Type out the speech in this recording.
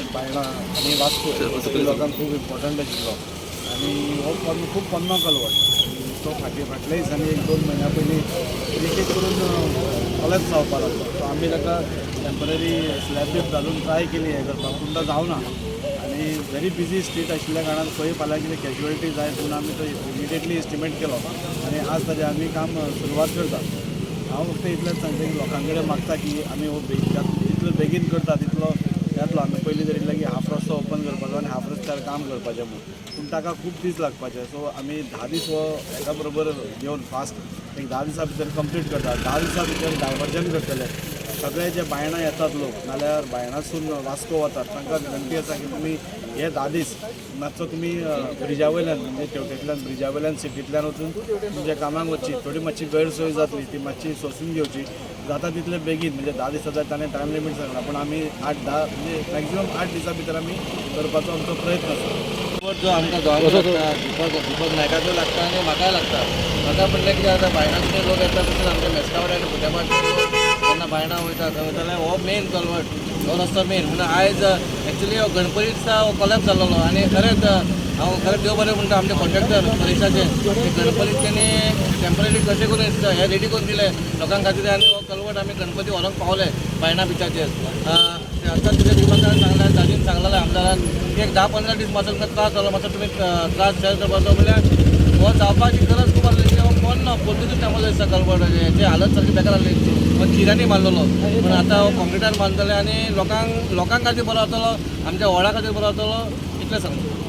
Culvert Baina आनी वास्को सगळ्या लोकांक खूब इम्पॉर्टंट आशिल्लो आनी हो पोन्नो, खूब पोन्नो कलवट. आनी तो फाटीं फाटल्या दिसांनी, एक दोन म्हयन्या पयलीं एक एक करून कॉलेप्स जावपाक लागलो. सो आमी ताका टेंपररी स्लॅब बीब घालून ट्राय केली हें करपाक, पूण तो जावना. आनी व्हेरी बिजी स्ट्रीट आशिल्ल्या कारणान खंय फाल्यां कितें कॅज्युअलिटी जायत म्हणून आमी तो इमिडिएटली एस्टिमेट केलो आनी आज ताजें आमी काम सुरवात करता. हांव फक्त इतलेंच सांगता की लोकां कडेन मागता की आमी हो जितलो बेगीन करता तितलो जातलो. आमी पयलीं धरिल्लें की हाफ रस्तो ओपन करपाचो आनी हाफ रस्त्यार काम करपाचें म्हूण, पूण ताका खूब दीस लागपाचे. सो आमी 10 दीस हो एका बरोबर घेवन फास्ट एक 10 दिसां भितर कंप्लीट करता. 10 दिसां भितर डायवर्जन करतले. सगळे जे बायणा येतात लोक, नाल्यार बायणासून वास्को वतात, तांकां विनंती आसा की तुमी हे 10 दीस मातसो तुमी ब्रिजा वयल्यान, म्हणजे तेवटेंतल्यान ब्रिजा वयल्यान सिटींतल्यान वचून तुमच्या कामाक वचची. थोडी मातशी गैरसोय जातली, ती मातशी सोंसून घेवची. जाता तितले बेगीन, म्हणजे 10 दिसाचा ताणें टायम लिमीट सांगला, पूण आमी 8-10, म्हणजे मॅक्झिमम 8 दिसां भितर आमी करपाचो आमचो प्रयत्न आसा. जो आमकां गांवांत लागता, दीपक, दीपक नायकाकूय लागता आनी म्हाकाय लागता. म्हाका म्हणल्यार कितें जाता, बायणाचे लोक येता, तशेंच आमच्या मेस्तावडे आनी फुट्यापाट जेन्ना बायणा वयता थंय वयताले, हो मेन कलवट, हो रस्तो मेन म्हणून आयज एक्चुली हो गणपती दिसा हो कोलॅप्स जाल्लो. आनी खरेंच हांव खरेंच देव बरें म्हणटा, आमचे कॉन्ट्रॅक्टर परेशाचे ते गणपती तेणी टेंपररी कशें करून हे रेडी करून दिले लोकां खातीर आनी हो कलवट आमी गणपती व्हरोंक पावले बायणा बिचाचेर. आतां तुज्या दीपकान सांगलें, दाजीन सांगलेलें आमदारान की एक 10-15 दीस मातसो तुमकां त्रास जालो, मातसो तुमी त्रास सहन करपाचो. म्हणल्यार हो जावपाची गरज खूब आसली की हो पोन्नो पोर्तुगीज टायमाचो दिसता कलवट. हेची हालत सारकी बेकार आसली. हो चिऱ्यांनी बांदलेलो, पूण आतां हो कॉन्क्रिटान बांदतले आनी लोकांक, लोकां खातीर बरो जातलो, आमच्या वॉर्डा खातीर बरो जातलो, इतलें सांगता.